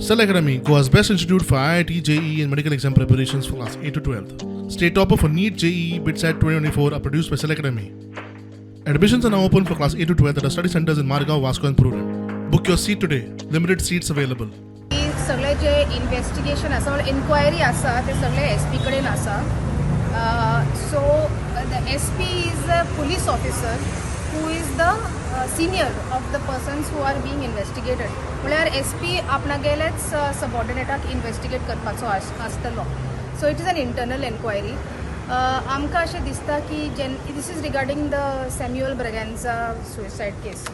Cell Academy, Goa's best institute for IIT, JEE, and medical exam preparations for class 8 to 12. State topper for NEET, JEE, BITSAT 2024 are produced by Cell Academy. Admissions are now open for class 8 to 12 at our study centers in Margao, Vasco, and Prudent. Book your seat today. Limited seats available. की सगळे जे investigation आसा, enquiry आसा, ते सगळे S P कडेन आसा. So the SP is a police officer who is the senior of the persons who are being investigated. म्हळ्यार S P आपणागेलेच सबॉर्डिनेटाक investigate करपाचो आसतलो. So it is an internal enquiry. आमकां अशें दिसता की Jane this is regarding the Samuel Braganza suicide case.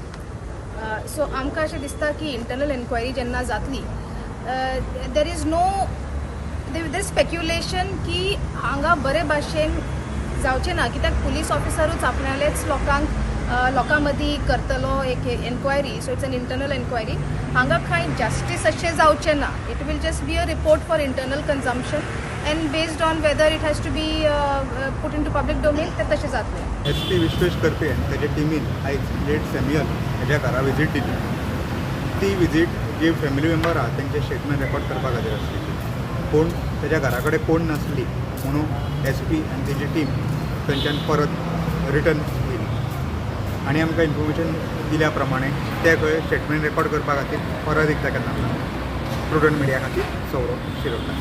So आमकां अशें दिसता की इंटरनल एन्क्वायरी जेन्ना जातली, there is no there speculation की हांगा बरे भाशेन जावचें ना, कित्याक पुलीस ऑफिसरूच आपणालेच लोकांक, लोकां मदीं करतलो एक enquiry. So it's an internal enquiry. हांगा कांय जस्टीस अशें जावचें ना. It will just be a report for internal consumption, and based on whether it has to be put into public domain, तें तशें जातलें. एस पी विश्वेश कर्पे आनी ताच्या टिमीन आयज लेट सॅम्युअल हेज्या घरा विजीट दिली. ती विजीट जी फॅमिली मेंबर आहा तेंचे स्टेटमेंट रेकॉर्ड करपा खातीर आसली, पूण तेज्या घरा कडेन कोण नासली म्हणून एस पी आनी तेजी टीम थंयच्यान परत रिटर्न येयली आनी आमकां इन्फॉर्मेशन दिल्या प्रमाणे ते खंय स्टेटमेंट रेकॉर्ड करपा खातीर परत एकदां केन्ना. प्रुडंट मिडिया खातीर सौरभ शिरोडकर.